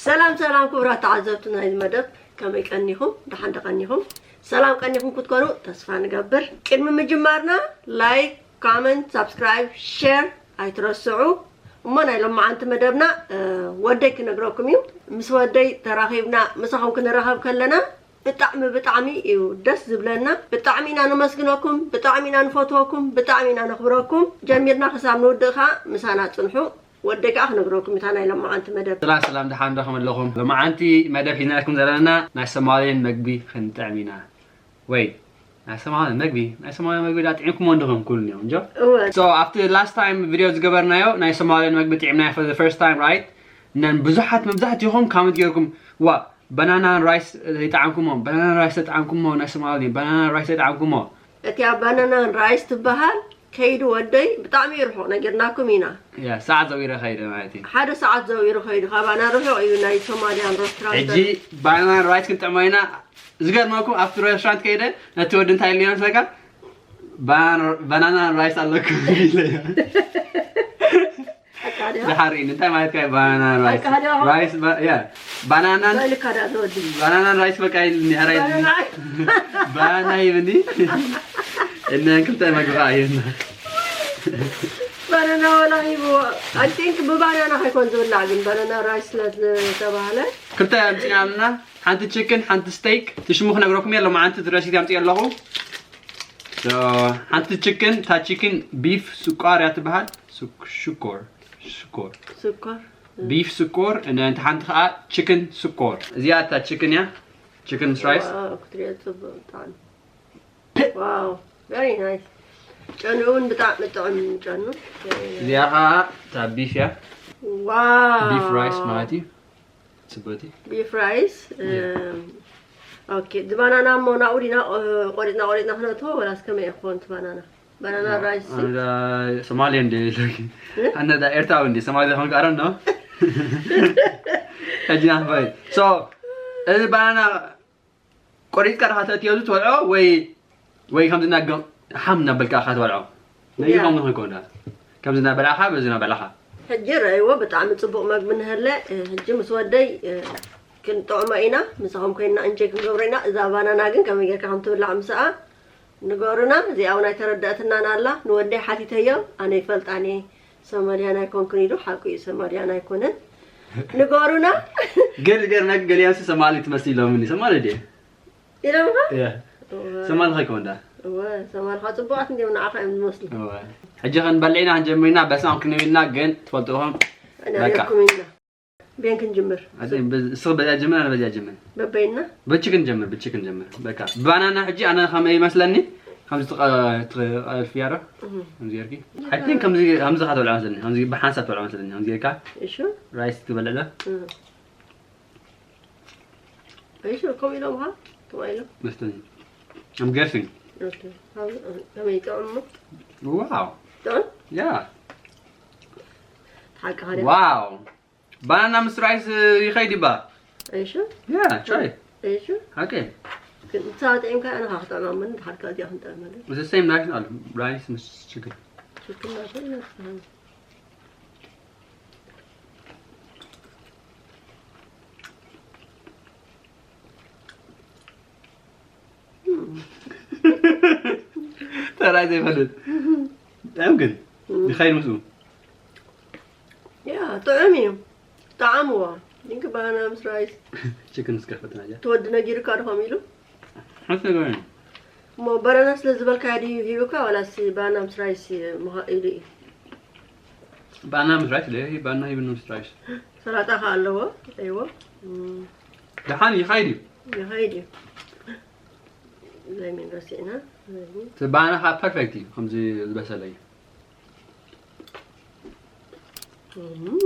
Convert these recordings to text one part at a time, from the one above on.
ሰላም ሰላም ክቡራት ተዓዘብቲ ናይ መደብ፣ ከመይ ቀኒኹም? ደሓን ዶ ቀኒኹም? ሰላም ቀኒኹም ክትኮኑ ተስፋ ንገብር። ቅድሚ ምጅማርና ላይክ፣ ኮመንት፣ ሳብስክራይብ፣ ሼር ኣይትረስዑ። እሞ ናይ ሎማዓንቲ መደብና፣ እ፣ ወደይ ክነግረኩም እዩ። ምስ ወደይ ተራኺብና ምሳኹም ክንራኸብ ከለና ብጣዕሚ ብጣዕሚ እዩ ደስ ዝብለና። ብጣዕሚ ኢና ነመስግነኩም፣ ብጣዕሚ ኢና ንፈትወኩም፣ ብጣዕሚ ኢና ነኽብረኩም። ጀሚርና ክሳብ ንውድእ ከዓ ምሳና ጽንሑ። ወደይ ከዓ ክነግረኩም እታ ናይ ሎማዓንቲ መደብ። ሰላም ሰላም፣ ደሓን ዶ ከመለኹም? ሎማዓንቲ መደብ ሒዝናልኩም ዘለና ናይ ሶማልያን መግቢ ክንጥዕም ኢና። ወይ ናይ ሶማልያን መግቢ፣ ናይ ሶማልያን መግቢ ዳ ጥዒምኩሞ እንዲኹም ኩሉ እኒኦም እንጆ? እወ። So ኣብቲ ላስት ታይም ቪድዮ ዝገበርናዮ ናይ ሶማልያን መግቢ ጥዒምናዮ for the first time, right? ነን ብዙሓት መብዛሕትኹም ካመንት ገይርኩም፣ ዋ ባናናን ራይስ ይጠዓምኩሞ፣ ባናናን ራይስ ተጠዓምኩሞ ናይ ሶማሊ፣ ባናናን ራይስ ተጠዓምኩሞ። እቲያ ባናናን ራይስ ትበሃል ከይዱ ወደይ ብጣዕሚ ይርሑቕ ነጊርናኩም ኢና። ያ ሰዓት ዘዊረ ከይደ ማለት እዩ። ሓደ ሰዓት ዘዊሩ ከይዱ ካባና ርሑቕ እዩ ናይ ሶማልያን ሬስቶራንት። ሕጂ ባናናን ራይስ ክንጥዕሞ ኢና። ዝገርመኩም ኣብቲ ሬስቶራንት ከይደ ነቲ ወዲ እንታይ ኢለዮ መስለካ? ባናናን ራይስ ኣለኩም ኢለዮ። ድሓር እንታይ ማለት ካይ ባናና ራይስ? ራይስ ያ ባናናን ባናናን ራይስ በቃ ይልኒ። ባናና ይብኒ። እነ ክልተ መግባ ይብና። ባናና ወላ ይብዎ። I think ብባናና ከይኮን ዝብላዕ ግን ባናና ራይስ ስለ ዝተባህለ ክልተ ኣምፅናልና። ሓንቲ ቺክን ሓንቲ ስቴክ። ትሽሙ ክነግረኩም የለ መዓንቲ ትረሲት ኣምፅእ ኣለኹ። ሓንቲ ቺክን፣ እታ ቺክን ቢፍ ስቋር እያ ትበሃል። ስኮር ስኮር ስኮር። ቢፍ ስኮር። እንቲ ሓንቲ ከዓ ቺክን ስኮር። እዚኣ እታ ቺክን እያ። ቺክን ምስ ራይስ ክትሪኦ ጽቡቅ ብጣዕሚ። ዋው፣ very nice። ጨንኡ እውን ብጣዕሚ ጥዑም ጨኑ። እዚኣ ከዓ እታ ቢፍ እያ። ዋው፣ ቢፍ ራይስ ማለት እዩ። ጽበቲ ቢፍ ራይስ። ኦኬ፣ ዝባናና እሞ ናብኡ ዲና ቆሪጥና ቆሪጥና ክነእትዎ ወላስ ከመይ ክኾን? እቲ ባናና ባናና ራይስ ሶማሊ እንደ ኣነ ዳ ኤርትራዊ እንደ ሶማሊ ኾንካ ኣረ ነው። ሕጂ ናባይ ሶ እዚ ባናና ቆሪጥካ ዲኻ ተእትዮ ትበልዖ ወይ ወይ ከምዚ እናገ ሓም እናበልካ ኢኻ ትበልዖ? ነይ ያ። ከምዚ ኾንካ እንዳ ከምዚ እናበላዕኻ በዚ እናበላዕኻ። ሕጂ ረእይዎ ብጣዕሚ ጽቡቕ መግቢ እንሀለ። ሕጂ ምስ ወደይ ክንጥዕሞ ኢና፣ ምሳኹም ኮይንና እንጀይ ክንገብሮ ኢና። እዛ ባናና ግን ከመይ ጌርካ ከም ትብላዕ ምስኣ ንገሩና። እዚኣ እውን ኣይተረደእትናን ኣላ። ንወደይ ሓቲተዮ፣ ኣነ ይፈልጣን እየ። ሶማልያን ኣይኮንኩን ኢሉ፣ ሓቁ እዩ፣ ሶማልያን ኣይኮነን። ንገሩና። ግን ገርመክ ገሊያንስ ሶማሊ ትመስሊ ኢሎምኒ። ሶማሊ ድየ? ኢሎምኻ? እየ። እወ። ሶማሊ ኸይኮን ዳ? እወ፣ ሶማልኻ ጽቡቓት እንዲዮም ንዓኻ እዮም ዝመስሉ። እወ። ሕጂ ኸንበልዕ ኢና፣ ክንጀምር ኢና፣ በስማም ክንብል ኢና፣ ግን ትፈልጥዎም። በቃ። ነሪርኩም ኢና። ቤን ክንጅምር። ኣደ፣ በዝ-፣ እስኺ በዚኣ ጀምር፣ ኣነ በዚኣ ጀምር። በበይና? ብቺክን ጀምር፣ ብቺክን ጀምር። በቃ። ባናና ሕጂ ኣነ ኸመይ ይመስለኒ፣ ከምዚ ትቐ-፣ ትቐልፍያ ዶ? እህ። ከምዚ ጌርኪ? I think ከምዚ፣ ከምዚ ኸትበልዓ መስለኒ፣ ከምዚ ብሓንሳብ ትበልዓ መስለኒ፣ ከምዚ ጌርካ? እሺ። ራይስ ትበልዕ ዶ? እህ። እሺ፣ ከምኡ ኢሎምኻ? ከምኡ ኢሎም? መስለኒ። I'm guessing። ኦኬ። ከመይ ጥዑም እሞ? ዋው። ጥዑም? ያ። ሓቅኻ ድያ? ዋው። ባናና ምስ ራይስ ይኸይድ ይባ? Are you sure? Yeah, try. Are you sure? ሓቀይ። ግን ንሳ ጥዒምካ ኣነ ኸኣ ክጥዕማ እሞ ንሓድካ እዚኣ ክንጥዕማ። It's the same national rice ምስ ችክን። ችክን ናቱ ይመስልሃል። ተራይ ዘይፈልጥ። ጥዑም ግን። እም። ይኸይድ ምስኡ። ያ፣ ጥዑም እዩ። ጠዓምዎ። ግን ባናና ምስ ራይስ። ችክን እስከ ፈትና እያ። ትወዲ ነጊሩካ ዶ ከምኡ ኢሉ? ሓንቲ ነገር እዩ። እሞ ባናና ስለ ዝበልካዮ ድዩ ሂቡካ፣ ዋላስ ባናና ምስ ራይስ ምኻ-፣ ኢሉ እዩ? ባናና ምስ ራይስ፣ ለይ ባናና ሂብኒ ምስ ራይስ። ሰላጣ ከ ኣለዎ? ኣይዎ። እም። ደሓን ይኸይድ እዩ። ይኸይድ እዩ። ለሚን ረሲዕና። ለሚን። እቲ ባናና ከዓ ፐርፌክት እዩ፣ ከምዚ ዝበሰለ እዩ። እም።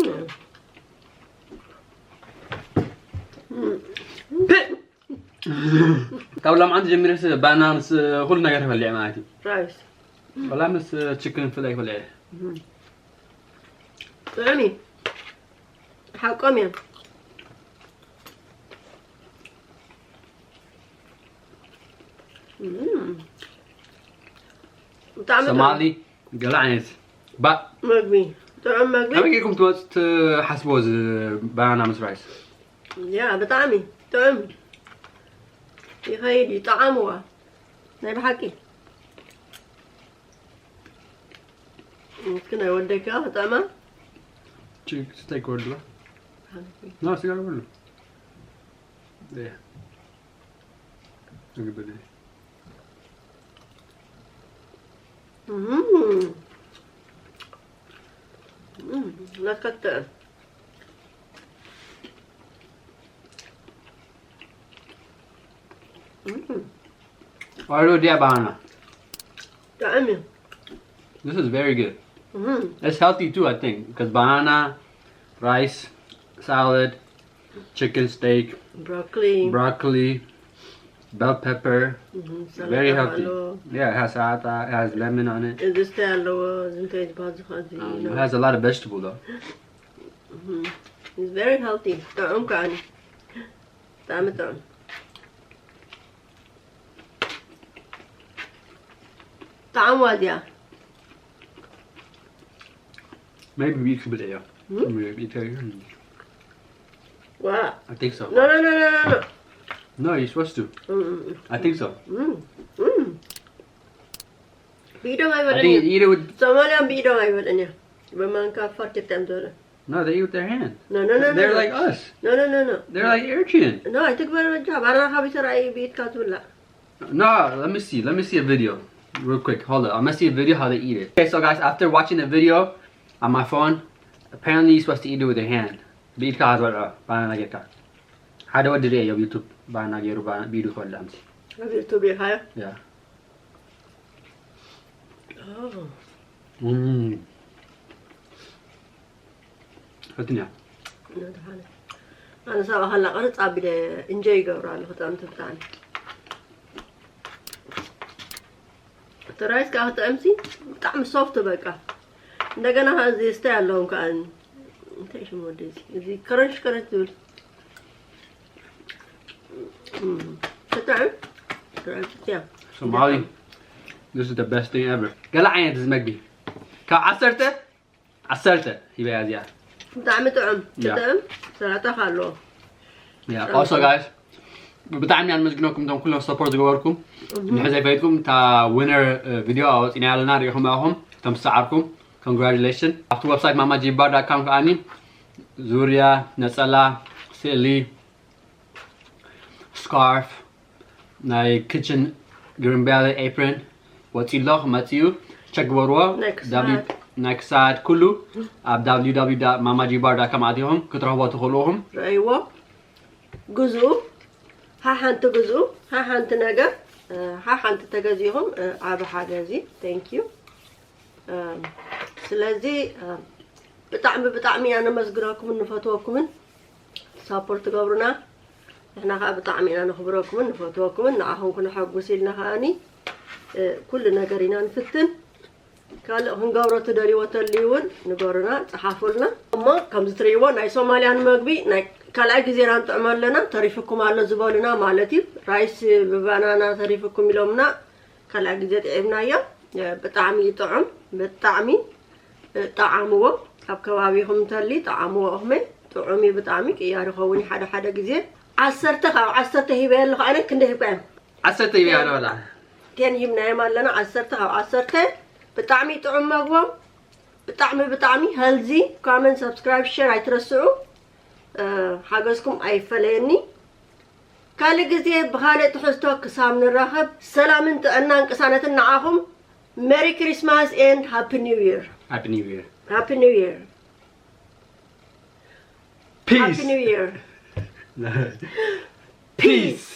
እም። ካብ ሎምዓንቲ ጀሚረስ ባና ምስ ኩሉ ነገር ይበልዕ ማለት እዩ። ራይስ። ወላ ምስ ችክን ፍለ ይበልዕ። እም። ጥዑም እዩ። ሓቆም እዮም። እም። ብጣዕሚ ጥዑም። ሶማሊ ገለ ዓይነት ባ-፣ መግቢ። ጥዑም መግቢ። ከመይ ጌርኩም ትመጽ-፣ ትሓስብዎ እዚ ባናና ምስ ራይስ? ያ ብጣዕሚ ጥዑም ይኸይድ እዩ። ጠዓምዋ ናይ ብሓቂ እስኪ ናይ ወደይ ከዓ ክጥዕማ። Chick steak ወድባ? No, ስጋ ወድባ። Yeah. ምግቢ ድዩ? እም። እም፣ ናትካ ትጥዕም። እም፣ Or do you have banana? ጥዑም እዩ። This is very good. እም፣ It's healthy too, I think, because banana, rice, salad, chicken steak, ብሮኮሊ። broccoli, bell pepper. እም፣ Very ሰላጣ healthy. ኣሎ። Yeah, it has salata, it has lemon on it. እዚ ስተ ኣለዎ፣ እዚ እንታይ ዝበሃል ዝኸዚ Um, ነው። It has a lot of vegetable though. እም፣ it's very healthy። ጥዑም ከዓኒ። ብጣዕሚ ጥዑም። ጣዕም ዋዚያ። Maybe we should be there. Hmm? Maybe we should. ዋ። I think so. No, no, no, no, no, no. No, you're supposed to. እም፣ እም፣ እም። I think so. እም፣ እም። ብኢዶም I ኣይበልዕን think you እዮም። eat it with. ሶማልያን ብኢዶም ኣይበልዕን እዮም። ብማንካ ፋርኬታ እዮም ዝበልዑ። No, they eat with their hand. No, no, no, no, They're no. like us. No, no, no, no. They're like Eritrean. No, ኣይትግበር በጃ። ባና ካብ ተራእዩ ብኢድካ ትብላዕ። No, let me see. Let me see a video real quick. Hold up. I'm gonna see a video how they eat it. Okay, so guys, after watching the video on my phone, apparently you're supposed to eat it with your hand. ብኢድካ ክትበልዖ ባናና ጌርካ። ሓደ ወዲ ርእየ ኣብ ዩቱብ ባናና ገይሩ ባና- ብኢዱ ክበልዕ ኣምሲ። ኣብ ዩቱብ ኢኻዮ? Yeah. Oh. Mm. ፈትንያ። ነድሓነ። ኣነ ሳባ ከላ ቅርፅ ኣቢለ እንጆይ ይገብሮ ኣለኹ። ጥዕምቲ ብጣዕሚ። እቲ ራይስ ከዓ ክጥዕምሲ ብጣዕሚ ሶፍት በቃ። እንደገና ከዓ እዚ ስታይ ኣለዎም ከዓ። እንታይ ሽሙ ወዲ እዚ? እዚ ከረንሽ ከረንሽ ዝብል። እም፣ ክጥዕም። ጥዕምቲ እያ። Somali, this is the best thing ever. ገለ ዓይነት እዚ መግቢ ካብ ዓሰርተ ዓሰርተ ሂበያ እዚኣ። ብጣዕሚ ጥዑም። ያ። ክጥዕም ሰላጣ ከ ኣለዎ። Yeah, also guys, ብጣዕሚ ኢና ንመስግነኩም እቶም ኩሎም ሰፖርት ዝገበርኩም። ንሕዘይ ፈይድኩም እታ ዊነር ቪድዮ ኣወፂና ኣለና ሪኢኹም ኣኹም እቶም ዝሰዓርኩም ኮንግራጁሌሽን። ኣብቲ ዌብሳይት ማማ ጂባር ዳት ካም ከዓኒ ዙርያ፣ ነፀላ፣ ስእሊ፣ ስካርፍ፣ ናይ ኪችን ግሪን ቫሊ ኤፕሪን ወፂ ኣሎ ክመፅእ እዩ። ቸክ ግበርዎ። ናይ ክሳድ። ዳብሊው- ናይ ክሳድ ኩሉ ኣብ www mamajibar.com ኣቲኹም ክትረኽቦ ትኽእሉ ኢኹም። ረእይዎ፣ ግዝኡ፣ ሓሓንቲ ግዝኡ፣ ሓሓንቲ ነገር፣ እ፣ ሓሓንቲ ተገዚእኹም፣ እ፣ ዓቢ ሓገዝ እዩ። Thank you። እ፣ ስለዚ፣ እ፣ ብጣዕሚ፣ ብጣዕሚ ኢና ነመስግነኩምን ንፈትወኩምን። ሳፖርት ትገብሩና። ንሕና ከዓ ብጣዕሚ ኢና ነኽብረኩምን ንፈትወኩምን። ንዓኹም ክነሐጉስ ኢልና ከዓኒ፣ እ፣ ኩሉ ነገር ኢና ንፍትን። ካልእ ክንገብሮ ትደልይዎ ተልዩ እውን ንገሩና፣ ጸሓፉልና። እሞ ከምዚ ትርእይዎ ናይ ሶማልያን መግቢ ናይ ካልኣይ ግዜና ንጥዕሞ ኣለና። ተሪፍኩም ኣሎ ዝበሉና ማለት እዩ። ራይስ ብባናና ተሪፍኩም ኢሎምና፣ ካልኣይ ግዜ ጥዒምናዮ። እ፣ ብጣዕሚ እዩ ጥዑም፣ ብጣዕሚ፣ እ፣ ጠዓምዎ። ኣብ ከባቢኹም እንተልዩ ጠዓምዎ እኹመ። ጥዑም እዩ ብጣዕሚ፣ ቅያር ይኸውን እዩ ሓደ ሓደ ግዜ። ዓሰርተ ካብ ዓሰርተ ሂበ ኣለኹ ኣነ። ክንደይ ሂብካ እዮም? ዓሰርተ ሂበያ ዶ ኣላ? ቴን ሂብናዮም ኣለና፣ ዓሰርተ ካብ ዓሰርተ። ብጣዕሚ ጥዑም መግቦም፣ ብጣዕሚ፣ ብጣዕሚ ሄልዚ። ኮመንት፣ ሰብስክራይብ፣ ሼር ኣይትረስዑ። እ፣ ሓገዝኩም ኣይፈለየኒ። ካልእ ግዜ ብኻልእ ትሕዝቶ ክሳብ ንራኸብ፣ ሰላምን ጥዕናን ቅሳነትን ንዓኹም። ሜሪ ክሪስማስ ኤንድ ሃፒ ኒው ይር። Happy New Year. ሃፒ ኒው ይር። ሃፒ Peace. ኒው ይር። Peace.